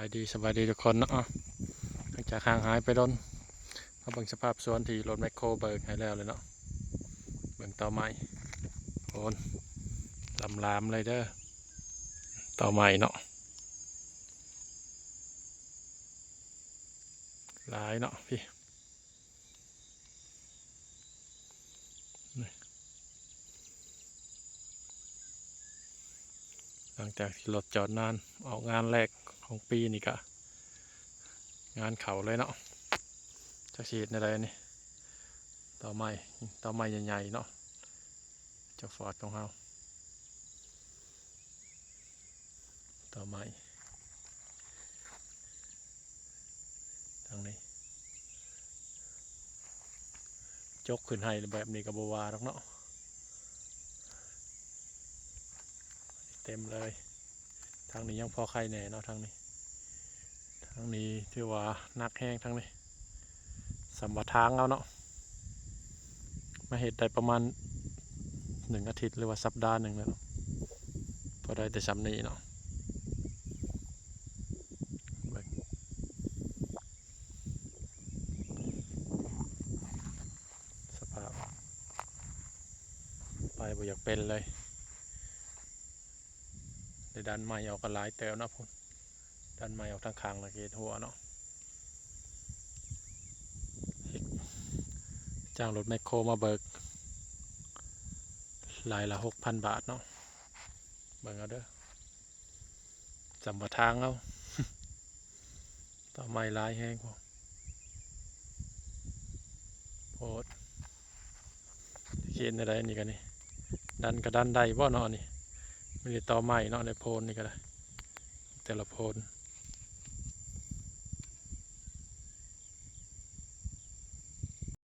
ສະບາຍດີ ສະບາຍດີທຸກຄົນເນາະ. ຫຼັງຈາກຫ່າງຫາຍໄປດົນ ມາເບິ່ງສະພາບສວນທີ່ລົດແມັກໂຄເບີກໃຫ້ແລ້ວເລີຍເນາະ. ເບິ່ງຕໍໄມ້ ໂອ້ນ ລຳລາມເລີຍເດີ ຕໍໄມ້ເນາະ ຫຼາຍເນາະ ພີ້ ນີ້ ຫຼັງຈາກທີ່ລົດຈອດນານ ອອກງານແລກຂອງປີນີ້ກະ ງານເຂົ້າເລີຍເນາະ. ຈັກຊິເຮັດແນວໃດນີ້ ຕໍໄມ້ ຕໍໄມ້ໃຫຍ່ໆເນາະ ເຈົ້າຟອດຂອງເຮົາ. ຕໍໄມ້ ທາງນີ້ ຈົກຂຶ້ນໃຫ້ແບບນີ້ກໍບໍ່ວ່າດອກເນາະ ເຕັມເລີຍ. ທາງນີ້ຍັງພໍໄຄແດ່ເນາະ ທາງນີ້ ທາງນີ້ຖືວ່າໜັກແຮງ ທາງນີ້ ສ່ຳວ່າທາງເອົາເນາະ. ມາເຮັດໄດ້ປະມານໜຶ່ງອາທິດ ຫຼືວ່າສັບດາໜຶ່ງແລ້ວເນາະ ພໍໄດ້ແຕ່ສ່ຳນີ້ເນາະ. ເບິ່ງສະພາບ ໄປບໍ່ຢາກເປັນເລີຍ. ໄດ້ດັນໄມ້ອອກກໍຫຼາຍເຕີບເນາະ ພຸ້ນ ດັນໄມ້ອອກທາງຂ້າງ ແລ້ວກໍເຮັດຮົ້ວເນາະ. ຈ້າງລົດແມັກໂຄມາເບີກ ລາຍລະຫົກພັນບາດເນາະ. ເບິ່ງເອົາເດີ ສ່ຳວ່າທາງເອົາ ຕໍໄມ້ຫຼາຍແຮງ ໂພດ ໂພດ. ຊິເຮັດແນວໃດນີ້ກະນີ້ ດັນກະດັນໄດ້ບໍ່ເນາະ ອັນນີ້ ມີແຕ່ຕໍໄມ້ເນາະ ໃນໂພນນີ້ກະໄດ້ ແຕ່ລະໂພນ.